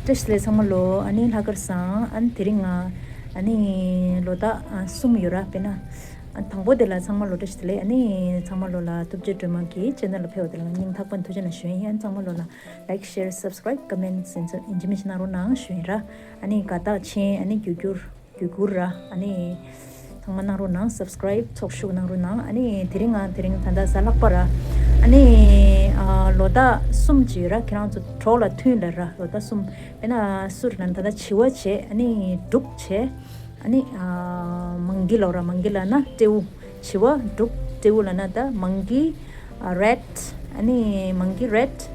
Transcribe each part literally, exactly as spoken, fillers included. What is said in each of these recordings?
བཀྲ་ཤིས་བདེ་ལེགས་ཚང་མ་ལོ། ཨ་ནི་ལྷག་དཀར་བཟང་། ཨ་ནི་དེ་རིང་ང་ཨ་ནི་ལོ་རྟགས་ཨ་གསུམ་ཡོད་ར། དཔེར་ན་ཨ་དང་པོ་དེ་ལ་ཚང་མ་ལོ་བཀྲ་ཤིས་བདེ་ལེགས། ཨ་ནི་ཚང་མ་ལོ་ལ་ཐུབ་བསྟན་སྒྲོལ་མ་གི་ཆེ་ནལ་ལ་ཕེབས་པ་དེ་ལ་སྙིང་ཐག་པ་ནས་ཐུགས་རྗེ་ཆེ་གནང་ཞུ་ཡིན། ཨ་ནི་ཚང་མ་ལོ་ལ་ལའིཀ་ཤེར་སབ་སི་ཀ་རའིབ་ཀོ་མེན་ཊི་ཡིན་ཚ་ཡིན་གཅིག་མིན་གཅིག་གནང་རོགས་གནང་ཞུ་ཡིན་ར། ཨ་ནི་དགའ་རྟགས་མཆན། ཨ་ནི་རྒྱུ་འགྱུར་རྒྱུ་འགྱུར་ར། ཨ་ནི་ཚང་མ་གནང་རོགས་གནང་། སབ་སི་ཀ་རའིབ་ཚོགས་ཞུགས་གནང་རོགས་གནང་། ཨ་ནི་དེ་རིང་ང་དེ་རིང་ད་ལྟ་གཟའ་ལྷག་པ་ར། ཨ་ནི་ཨ་ལོ་རྟགས་གསུམ་ཅིག་ཡོད་ར། ཁྱེད་རང་ཚོ་གྲོགས་ལ་མཐུན་ལ་ར། ལོ་རྟགས་གསུམ་དཔེར་ན་སུ་རེད་ན་ད་ལྟ་བྱི་བ་བྱས། ཨ་ནི་འབྲུག་བྱས། ཨ་ནི་ཨ་མང་ཀི་ལབ་ར། མང་ཀི་ལབ་ན་སྤྲེའུ། བྱི་བ་འབྲུག་སྤྲེའུ་ལབ་ན་ད་མང་ཀི། ཨ་རེད། ཨ་ནི་མང་ཀི་རེད།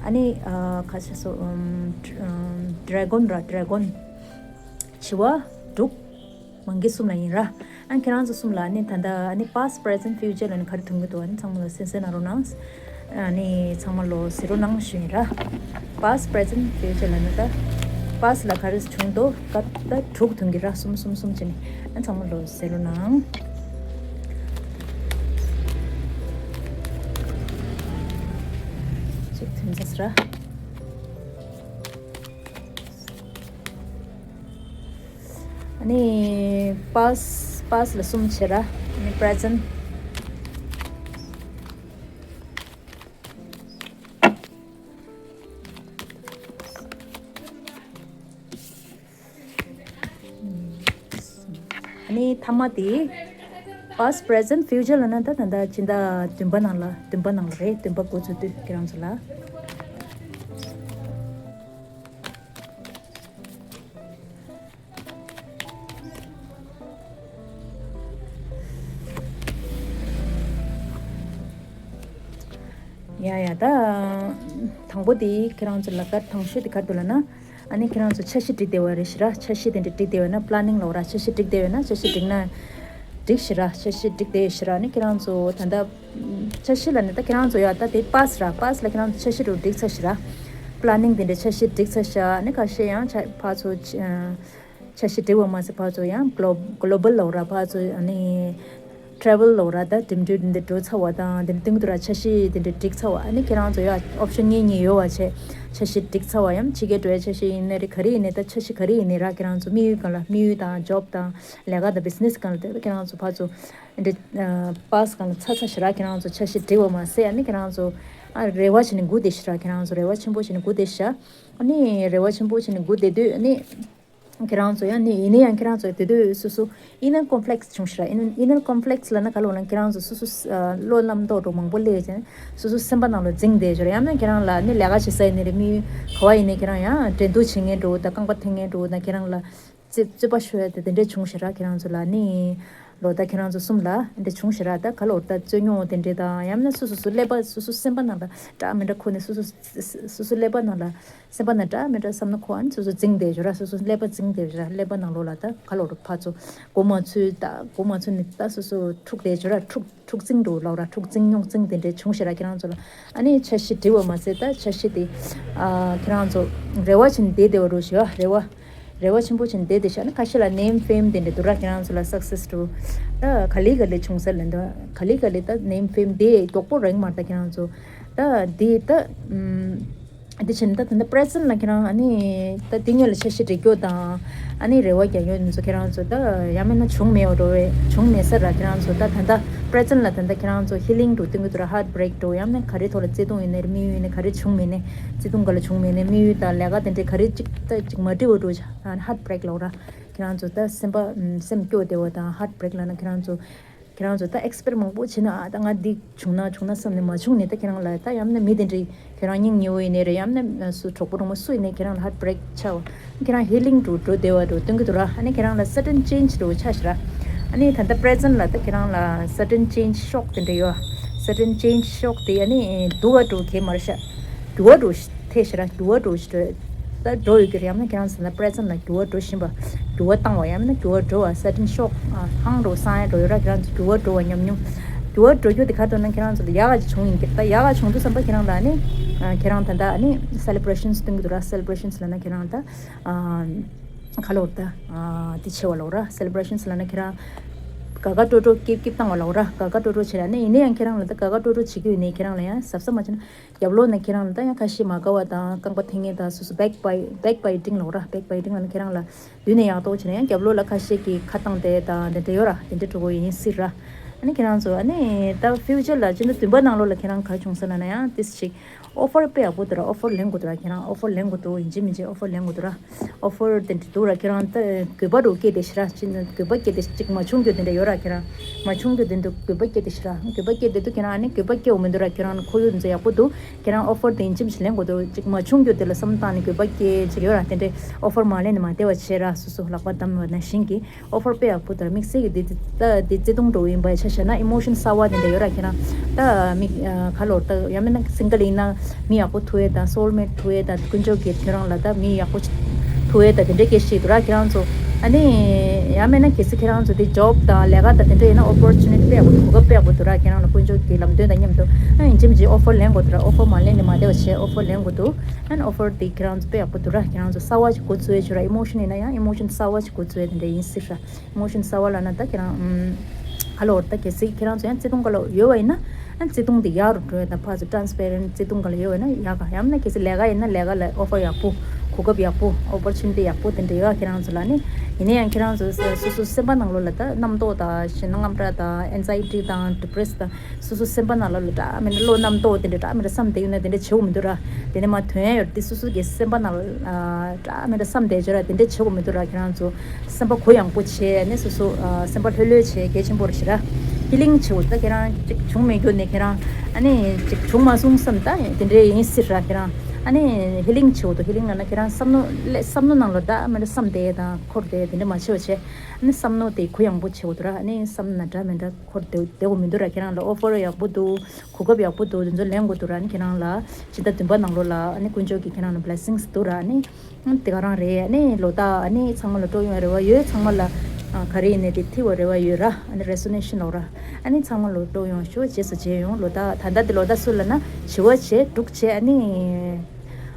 ཨ་ནི་ཨ་ཁ་ཤས་སོ་ཨམ་ཌ་རེ་གོན་ར། ཌེ་གོན། བྱི་བ། འབྲུག་མང་ཀི་གསུམ་ལ་ཡིན་ར། ཨ་ཁྱེད་རང་ཚོ་གསུམ་ལ་ཨ་ནི་ད་ལྟ་ཨ་ནི་པཱ་སི་ཊི་པི་རེ་ཛེན་ཊི་ཕིའུ་ཅར་ལ་ནི་ག་རེ་མཐོང་གི་འདུག་ཨ་ནི་ཚང་མ་ལ་གསན་གསན་གནང་རོགས་གནང་། ཨ་ནི་ཚང་མ་ལོ་གཟིགས་རོགས་གནང་ཞུ་ཡིན་ར། པཱ་སི་ཊི་པི་རེ་ཛེན་ཊི་ཕིའུ་ཅར་ལ་ནི་ད་པཱ་སི་ཊི་ལ་ག་རེ་བྱུང་འདུག་ད་ད་དྲུག་མཐོང་གི་ར། གསུམ་གསུམ་གསུམ་བྱས་ནས་ཨ་ཚང་མ་ལོ་གཟིགས་རོགས་གནང་། ཅིག་ཐོན་ཚར་ར། ཨ་ནི་པཱ་སི་པཱ་སི་ལ་གསུམ་བྱས་ར། ཨ་ནི་པི་རེ་ཛེན་ཊི། ཨ་ནི་མཐའ་མ་དེ་པཱ་སི་ཊི་པི་རེ་ཛེན་ཊི་ཕིའུ་ཅར་ལབ་ན་ད་ད་ལྟ་སྤྱི་ཟླ་བདུན་པ་ནང་ལ། བདུན་པ་ནང་ལ་རེད། བདུན་པ་འགོ་ཚུགས་དུས་ཁྱེད་རང་ཚོ་ལ། ཡ་ཡ། ད་དང་པོ་དེ་ཁྱེད་རང་ཚོ་ལ་ག་དང་ཤོས་དེ་ག་རེ་འདུག་ལབ་ན། ཨ་ནི་ཁྱེད་རང་ཚོ་འཆར་གཞི་བསྒྲིགས་བསྡད་པ་རེད་ཤག་ར། འཆར་གཞི་དེ་འདྲ་བསྒྲིགས་བསྡད་ཡོད་ན། པི་ལེ་ནིང་ལབ་ར། འཆར་གཞི་བསྒྲིགས་བསྡད་ཡོད་ན། འཆར་གཞི་བསྒྲིགས་ན་འགྲིག་ཤག་ར། འཆར་གཞི་བསྒྲིགས་བསྡད་ཤག་ར། ཨ་ནི་ཁྱེད་རང་ཚོ་ད་ལྟ་འཆར་གཞི་ལབ་ནས་ད་ཁྱེད་རང་ཚོ་ཡ་ད་དེ་པཱ་སི་ར། པཱ་སི་ལ་ཁྱེད་རང་ཚོ་འཆར་གཞི་རུ་བསྒྲིགས་ཚར་ཤག་ར། པི་ལེ་ནིང་དེ་འདྲ་འཆར་གཞི་བསྒྲིགས་ཚར་ཤག་ཨ་ནི་ཁ་ཤས་ཡང་ཆ་ཕར་ཚུར་ཆ་འཆར་གཞི་བསྒྲིགས་པ་མ་ཟད་ཕར་ཚུར་ཡང་གོ་ལོ་གོ་ལོ་བལ་ལབ་ར། ཕར་ཚུར་ཨ་ནི་ཊེ་རེ་ཝལ་ལབ་ར། ད་འགྲིམ་འགྲུལ་འདི་འདྲ་འགྲོ་ཚར་བ་དང་། འདི་འདྲ་སྟོན་གྱི་འདུག་ར། འཆར་གཞི་འདི་འདྲ་བསྒྲིགས་ཚར་བ། ཨ་ནི་ཁྱེད་རང་ཚོ་ཡ་ཨོབ་ཤན་གཉིས་གཉིས་ཡོད་པ་བྱས། འཆར་གཞི་བསྒྲིགས་ཚར་བ་ཡང་ཕྱི་རྒྱལ་འགྲོ་ཡ་འཆར་གཞི་ཡིན་ནའི་རེད། ག་རེ་ཡིན་ནའི་ད་འཆར་གཞི་ག་རེ་ཡིན་ནའི་ར། ཁྱེད་རང་ཚོ་དམིགས་ཡུལ་སྒང་ལ། དམིགས་ཡུལ་དང་ཇོབ་དང་ལས་ཀ་དང་བི་ཛི་ནེ་སི་སྒང་ལ། ད་ཁྱེད་རང་ཚོ་ཕར་ཚུར་འདི་འདྲ་པཱ་སི་སྒང་ལ་ཚར་ཚར་ཤག་ར། ཁྱེད་རང་ཚོ་འཆར་གཞི་བསྒྲིགས་པ་མ་ཟད། ཨ་ནི་ཁྱེད་རང་ཚོ་ཨ་རེ་བ་བྱས་ནས་སྒུག་བསྡད་ཤག་ར། ཁྱེད་རང་ཚོ་རེ་བ་ཆེན་པོ་བྱས་ནས་སྒུག་བསྡད་ཤག་ཨ་ནི་རེ་བ་ཆེན་པོ་བྱས་ནས་སྒུག་བསྡད་དུས། ཨ་ནི་ཁྱེད་རང་ཚོ་ཡང་ནི་ཡིན་ན་ཡང་ཁྱེད་རང་ཚོ་དེ་དུས་སོ་སོ་ཨིན་ནར་ཀོམ་པི་ལེག་སི་བྱུང་ཤག་ར། ཨིན་ནར་ཀོམ་པི་ལེག་སི་ལབ་ན་ག་ལབ་ན། ཁྱེད་རང་ཚོ་སོ་སོ་ཨ་བློ་རྣམ་རྟོག་འདྲ་མང་པོ་སླེབས་བྱས་སོ་སོ་སེམས་པ་ནང་ལ་འཛིངས་བསྡད་ཤག་ར། ཡང་ན་ཁྱེད་རང་ལ་ནི་ལས་ཀ་བྱེད་ས་ཡིན་ནའི་རེད། དམིགས་ཡུལ་ག་བ་ཡིན་ནའི་ཁྱེད་རང་ཡང་འགྲན་བསྡུར་བྱེད་མཁན་འདྲ་དང་། རྐང་པ་འཐེན་མཁན་འདྲ་དང་། ཁྱེད་རང་ལ་རྩོད་རྩོད་པ་ཤོར་ཡ་དེ་དེ་འདྲས་བྱུང་ཤག་ར། ཁྱེད་རང་ཚོ་ལ་ནི་ལོ་ད་ཁྱེད་རང་ཚོ་གསུམ་ལ་འདི་འདྲས་བྱུང་ཤག་ར། ད་ག་ལབ་ད་རྩོད་རྙོག་དེ་འདྲས་དང་། ཡང་ན་སོ་སོ་སོ་ཀླད་པ་སོ་སོ་སེམས་པ་ནང་ལ་འདྲ་མི་འདྲ་འཁོར་ནས། སོ་སོ་སོ་སོ་ཀླད་པ་ནང་ལ་སེམས་པ་ནང་འདྲ་མི་འདྲ་བསམ་བློ་འཁོར། ཨ་ནི་སོ་སོ་འཛིངས་བསྡད་ཤག་ར། སོ་སོ་ཀླད་པ་འཛིངས་བསྡད་ཤག་ར། ཀླད་པ་ནང་ལོགས་ལ་ད་ག་ལབ་ར། ཕར་ཚུར་མགོ་མ་ཚོས། ད་མགོ་མ་ཚོས་ནས་ད་སོ་སོ་འཁྲུག་བསྡད་ཤག་ར། འཁྲུག་འཁྲུག་འཛིང་འདྲ་ལབ་ར། འཁྲུག་འཛིང་རྙོག་འཛིང་དེ་འདྲས་བྱུང་ཤག་ར། ཁྱེད་རང་ཚོ་ལ། ཨ་ནི་འཆར་གཞི་བསྒྲིགས་པ་མ་ཟད་ད་འཆར་གཞི་དེ་ཨ་ཁྱེད་རང་ཚོ་རེ་བ་བྱས་ནས་བསྡད་བསྡད་པ་འདྲ་ཤག་ར། རེ་བ་རེ་བ་ཆེན་པོ་བྱས་ནས་བསྡད་བསྡད་ཤག་ཨ་ནི་ཁ་ཤས་ལ་ནེམ་ཕེམ་དེ་འདྲས་འདུག་ར། ཁྱེད་རང་ཚོ་ལ་སག་སེ་སི་འདྲ་ད་ག་ལེ་ག་ལེ་བྱུང་ས་ལབ་འདུག་ག་ལེ་ག་ལེ་ད་ནེམ་ཕེམ་དེ་མགྱོགས་པོ་རེད་མ་རེད། ད་ཁྱེད་རང་ཚོ་ད་དེ་ད་ཨམ། དེ་བྱས་ནས་ད་ད་ལྟ་པི་རེ་ཛེན་ཊི་ལ་ཁྱེད་རང་ཨ་ནི་ད་དེ་སྔོན་ལ་འཆར་གཞི་སྒྲིག་རྒྱུ་དང་། ཨ་ནི་རེ་བ་རྒྱག་རྒྱུ་དེ་ཚོ་ཁྱེད་རང་ཚོ་ད་ཡང་མིན་ན་བྱུང་མེད་པ་འདྲ་བས། བྱུང་མེད་ས་ར། ཁྱེད་རང་ཚོ་ད་ད་ལྟ་པི་རེ་ཛེན་ཊི་ལ་ད་ལྟ་ཁྱེད་རང་ཚོ་ཧི་ལིང་འདྲ་སྟོན་གྱི་འདུག་ར། ཧར་ཊི་བྷི་རེག་འདྲ། ཡང་མིན་ག་རེ་ཐོག་ལ་བརྩེ་དུང་ཡིན་ནའི་རེད། དམིགས་ཡུལ་ཡིན་ནའི་ག་རེ་བྱུང་མེད་ནའི། བརྩེ་དུང་སྒང་ལ་བྱུང་མེད་ནའི། དམིགས་ཡུལ་དང་ལས་ཀ་དེ་འདྲས་ག་རེ་གཅིག་ད་གཅིག་མ་འགྲིག་པ་འདྲ་བྱ། ཧར་ཊི་བྷི་རེག་ལབ་ར། ཁྱེད་རང་ཚོ་ད་སེམས་པ་ཨམ་སེམས་སྐྱོ་བསྡད་པ་དང་། ཧར་ཊི་བྷི་རེག་ལབ་ན་ཁྱེད་རང་ཚོ་ཁྱེད་རང་ཚོ་ད་ཨེག་སི་པེག་ཊི་མང་པོ་བྱས་ནས། ཨ་ད་ང་འདི་བྱུང་ན་བྱུང་ན་བསམ་ནས་མ་བྱུང་ནས། ད་ཁྱེད་རང་ལ་ད་ཡང་མིན་ན་མི་དེ་འདྲས་ཁྱེད་རང་སྙིང་ཉེ་བོ་ཡིན་ནའི་རེད། ཡང་མིན་ན་སུ་གྲོགས་པོ་གྲོགས་མོ་སུ་ཡིན་ནའི་ཁྱེད་རང་ལ་ཧར་ཊི་བྷི་རེག་ཆགས་པ། ཁྱེད་རང་ཧི་ལིང་འདྲ་འགྲོ་བསྡད་པ་འདྲ་སྟོན་གྱི་འདུག་ར། ཨ་ནི་ཁྱེད་རང་ལ་སར་ཊན་ཅེན་ཇི་འདྲ་ཆགས་ཤག་ར། ཨ་ནི་ད་ལྟ་པི་རེ་ཛེན་ཊི་ལ་ད་ཁྱེད་རང་ལ་སར་ཊན་ཅེན་ཇི་ཤོག་དེ་འདྲ་ཡོད། སར་ཊན་ཅེན་ཇི་ཤོག་དེ་ཨ་ནི་སྡུག་པ་འདྲ་གང་ཡང་མ་རེད་ཤག་འགྱུར་བ་འདྲ་ཐེབས་ཤག་ར། འགྱུར་བ་འདྲ་ཞིག་འགྲོ། ད་འགྲོ་ཡོད་ཀྱི་རེད། ཡང་ན་ཁྱེད་རང་ཚོ་ད་པི་རེ་ཛེན་ཊི་ལ་འགྱུར་བ་འགྲོ་བཞིན་པ། འགྱུར་བ་བཏང་བ། ཡང་ན་འགྱུར་བ་འགྲོ་བ། སར་ཊན་ཤོག་ཨ་ཧང་འདྲ་སངས་ཡ་འདྲ་ཡོད་ར། ཁྱེད་རང་ཚོ་འགྱུར་བ་འགྲོ་བ་ཉམས་མྱོང་། འགྱུར་བ་འགྲོ་རྒྱུ་དེ་ག་རེ་འདུག་ན། ཁྱེད་རང་ཚོ་ལ་ཡག་ག་ཅིག་བྱུང་ཡིན་གྱི་རེད། ད་ཡག་ག་བྱུང་འདུག་བསམ་པ་ཁྱེད་རང་ལ་ནི་ཨ་ཁྱེད་རང་ད་ལྟ་ནི་སེ་ལེ་བྷི་རེ་ཤན་སི་སྟོན་གྱི་འདུག་ར། སེ་ལེ་བྷི་རེ་ཤན་སི་ལབ་ན་ཁྱེད་རང་ད་ཨ་ག་ལབ་ར། ད་ཨ་དེ་ཆེ་བ་ལབ་ར། སེ་ལེ་བྷི་རེ་ཤན་སི་ལབ་ན་ཁྱེད་རང་ དགའ་དགའ་སྤྲོ་སྤྲོ་སྐྱིད་སྐྱིད་བཏང་བ་ལབ་ར། དགའ་དགའ་སྤྲོ་སྤྲོ་བྱེད་ར། ནི་ཡིན་ན་ཡང་ཁྱེད་རང་ལ་ད་དགའ་དགའ་སྤྲོ་སྤྲོ་བྱེད་ཀྱི་ཡོད་ནི་ཁྱེད་རང་ལ་ཡང་གཟབ་གཟབ་མ་བྱས་ན། རྒྱབ་ལོགས་ནས་ཁྱེད་རང་ལ་ད་ཡང་ཁ་ཤས་མ་དགའ་བ་དང་རྐང་པ་འཐེན་མཁན་དང་སོ་སོ་back bi- backbiting ལབ་ར། backbiting ལབ་ན་ཁྱེད་རང་ལ་མདུན་ནས་ཡག་ཏོག་བྱས་ན་ཡང་རྒྱབ་ལོགས་ལ་ཁ་ཤས་ཀྱིས་ཁ་བཏང་སྟེ་དང་དེ་འདྲ་ཡོད་ར། དེ་འདྲ་འགྲོ་གི་ཡིན་སྲིད་ར། ཨ་ནི་ཁྱེད་རང་ཚོ་ཨ་ནི་ད་future ལ་སྤྱི་ཟླ་བདུན་པ་ནང་ལོགས་ལ་ཁྱེད་རང་ག་བྱུང་ཟེར་ན་ན་ཡང་ཏིས་ཅིག offer དཔེ་ཡག་པོ་འདུག་ར། offer ལེན་དགོས་འདུག་ར། ཁྱེད་རང་offer ལེན་དགོས་འདུག་ཡིན་གཅིག་མིན་གཅིག་offer ལེན་དགོས་འདུག་ར། offer དེ་འདྲ་འདུག་ར། ཁྱེད་རང་ད་དགོས་པ་རུ་སྐྱེས་ཏེ་ཤི་ར། ཅི་ན་དགོས་པ་སྐྱེས་ཏེ་ཅིག་མ་བྱུང་རྒྱུ་དེ་འདྲ་ཡོད་ར། ཁྱེད་རང་མ་བྱུང་རྒྱུ་དེ་འདྲ་དགོས་པ་སྐྱེས་ཏེ་ཤི་ར། དགོས་པ་སྐྱེས་ཏེ་འདུག་ཁྱེད་རང་ཨ་ནི་དགོས་པ་སྐྱེ་འོ་མི་འདུག་ར། ཁྱེད་རང་ཁོར་ཡུག་འཛོ་ཡག་པོ་འདུག་ཁྱེད་རང་offer དེ་ཡིན་གཅིག་མིན་གཅིག་ལེན་དགོས་འདུག་ཅིག་མ་བྱུང་རྒྱུ་དེ་ལ་བསམ་བཏང་ནས་དགོས་པ་སྐྱེ་ཅིག་ཡོད་ར། དེ་འདྲའི་offer མ་ལེན་ནས་མ་བསྡད་པ་བྱས་ར། སོ་སོ་ལག་པ་བསྡམས་པ་ནང་བཞིན་གྱི་offer དཔེ་ཡག་པོ་དང་དམིགས་བསལ་གྱི་འདི་འདི་ད་འདི་བརྩེ་དུང་འགྲོ་ཡིན་པ་ཆ་བཞག་ན་emotion གསར་བ་དེ་འདྲ་ཡོད་ར། ཁྱེད་རང་ད་མི་ཨ་ག་ལོར་ད་ཡང་མིན་ན་single ཡིན་ན་མི་ཡག་པོ་ཐུག་ཡས་དང་soulmate ཐུག་ཡས་དང་དཀོན་མཆོག་གིས་ཁྱེད་རང་ལ་ད་མི་ཡག་པོ་ཐུག་ཡས་དང་དེ་འདྲ་སྐད་ཤེས་འདུག་ར། ཁྱེད་རང་ཚོ་ཨ་ནི་ཡང་མིན་ན་གལ་སྲིད་ཁྱེད་རང་ཚོ་དེ་job དང་ལས་ཀ་དང་དེ་འདྲ་ཡིན་ན་opportunity དཔེ་ཡག་པོ་འདུག་གོ་སྐབས་དཔེ་ཡག་པོ་འདུག་ར། ཁྱེད་རང་ལ་དཀོན་མཆོག་གི་ལམ་སྟོན་དང་མཉམ་དུ་ཨ་ཡིན་གཅིག་མིན་གཅིག་offer ལེན་དགོས་འདུག་ར། offer མ་ལེན་ནས་མ་བསྡད་པ་བྱས་offer ལེན་དགོས་འདུག་ཨ་ནི་offer དེ་ཁྱེད་རང་ཚོ་དཔེ་ཡག་པོ་འདུག་ར། ཁྱེད་རང་ཚོ་གསར་བ་ཞིག་འགོ་འཛུགས་ཡས་བྱོས་ར། emotion ཡིན་ན་ཡང་emotion གསར་བ་ཞིག་འགོ་འཛུགས་ཡས་དེ་འདྲ་ཡིན་སྲིད་ར། emotion གསར་བ་ལབ་ན་ད་ཁྱེད་རང་ཨམ་ག་ལོར་ད་གལ་སྲིད་ཁྱེད་རང་ཚོ་ཡང་བརྩེ་དུང་ག་ལོར་ཡོད་པ་ཡིན་ན་ཨ་བརྩེ་དུང་དེ་ཡག་རུ་འགྲོ་ཡས་དང་ཕར་ཚུར་transparent བརྩེ་དུང་ག་ལ་ཡོད་པ་ཡིན་ན་ཡག་ག་ཡང་མིན་ན་གལ་སྲིད་ལས་ཀ་ཡིན་ན་ལས་ཀ་ལ་offer ཡག་པོ་གོ་སྐབས་ཡག་པོ་opportunity ཡག་པོ་དེ་འདྲ་ཡོད་ཁྱེད་རང་ཚོ་ལ་ནི་ཡིན་ན་ཡང་ཁྱེད་རང་ཚོ་སོ་སོ་སེམས་པ་ནང་ལོགས་ལ་ད་རྣམ་རྟོག་དང་ཞེ་ན་དངངས་སྐྲག་དང་anxiety དང་depressed དང་སོ་སོ་སེམས་པ་ནང་ལོགས་ལ་འདྲ་མི་འདྲ་བློ་རྣམ་རྟོག་དེ་འདྲ་འདྲ་མི་འདྲ་བསམ་བསྡད་ཡོད་ན་དེ་འདྲ་བྱེད་དགོས་མི་འདུག་ར། དེ་ནས་མ་དོན་ཡོད་དེ་སོ་སོ་གི་སེམས་པ་ནང་ལ་འདྲ་མི་འདྲ་བསམ་བསྡད་བྱོས་ར། དེ་འདྲ་བྱེད་དགོས་མི་འདུག་ར། ཁྱེད་རང་ཚོ་སེམས་པ་གུ་ཡངས་པོ་བྱས་ནས་སོ་སོ་ཨ་སེམས་པ་ལྷོད་ལྷོད་བྱས་གལ་ཆེན་པོ་རེད་ཤི་ར། healing བྱེད་དགོས་ད་ཁྱེད་རང་ཅིག་བྱུང་མེད་རྒྱུ་ནས་ཁྱེད་རང་ཨ་ནི་ཅིག་བྱུང་མ་སོང་བསམ་ད་དེ་འདྲ་ཡིན་སྲིད་ར། ཁྱེད་རང་ཨ་ནི་healing བྱེད་དགོས་འདུག healing ལབ་ན་ཁྱེད་རང་བསམ་བློ་ལས་བསམ་བློ་ནང་ལ་ད་མི་འདྲ་བསམ་བསྡད་དང་འཁོར་བསྡད་དེ་འདྲ་མ་བྱེད་པ་བྱས་ཨ་ནི་བསམ་བློ་དེ་གུ་ཡངས་པོ་བྱེད་དགོས་འདུག་ར། ཨ་ནི་བསམ་བློ་ན་འདྲ་མི་འདྲ་འཁོར་བསྡད་བསྡད་དགོས་མི་འདུག་ར། ཁྱེད་རང་ལ་offer ཡག་པོ་འདུག་གོ་སྐབས་ཡག་པོ་འདུག་དེ་ཚོ་ལེན་དགོས་འདུག་ར། ཨ་ནི་ཁྱེད་རང་ལ་ཕྱི་ཟླ་བདུན་པ་ནང་ལོགས་ལ་ཨ་ནི་དཀོན་མཆོག་གིས་ཁྱེད་རང་ལ་blessings འདུག་ར། ཨ་ནི་དེ་ག་རང་རེད། ཨ་ནི་ལོ་རྟགས་ཨ་ནི་ཚང་མ་ལ་སྤྲོད་ཡོང་རེ་བ་ཡོད། ཚང་མ་ལ་ཨ་ག་རེ་ཡིན་ནའི་དེ་ཐིག་པ་རེ་བ་ཡོད་ར། ཨ་ནི་resonation ལབ་ར། ཨ་ནི་ཚང་མ་ལ་སྤྲོད་ཡོང་ཤོག་རྗེས་སུ་མཇལ་ཡོང་། ལོ་རྟགས་ད་ལྟ་དེ་ལོ་རྟགས་སུ་ལབ་ན་བྱི་བ་བྱས་འབྲུག་བྱས་ཨ་ནི་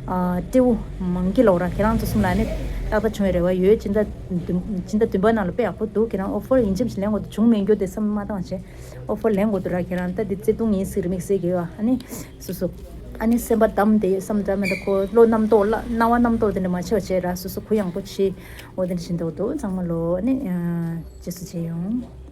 ཨ་སྤྲེའུ་མང་གི་ལབ་ར། ཁྱེད་རང་ཚོ་གསུམ་ལ་ཨ་ནི་ཏག་ཏག་བྱུང་བའི་རེ་བ་ཡོད། སྤྱི་ཟླ་བདུན་སྤྱི་ཟླ་བདུན་པ་ནང་ལ་དཔེ་ཡག་པོ་འདུག་ཁྱེད་རང་offer ཡིན་གཅིག་མིན་གཅིག་ལེན་དགོས་འདུག་བྱུང་མེད་རྒྱུ་དེ་བསམ་མ་བཏང་བྱས་offer ལེན་དགོས་འདུག་ར། ཁྱེད་རང་ད་འདི་བརྩེ་དུང་ཡིན་སྲིད་རེད་དམིགས་བསལ་གྱི་ཡོད་ཨ་ནི། སོ་སོ། ཨ་ནི་སེམས་པ་བསྡམས་ཏེ་བསམ་འདྲ་མི་འདྲ་ཁོ་བློ་རྣམ་རྟོག་ལ་སྣང་བ་རྣམ་རྟོག་དེ་འདྲ་མ་བྱེད་པ་བྱས་ར། སོ་སོ་གུ་ཡངས་པོ་བྱེད། འོ་དེ་འདྲ་བྱེད་འདུག་འདུག་ཚང་མ་ལོ་ཨ་ནི་རྗེས་སུ་མཇལ་ཡོང་།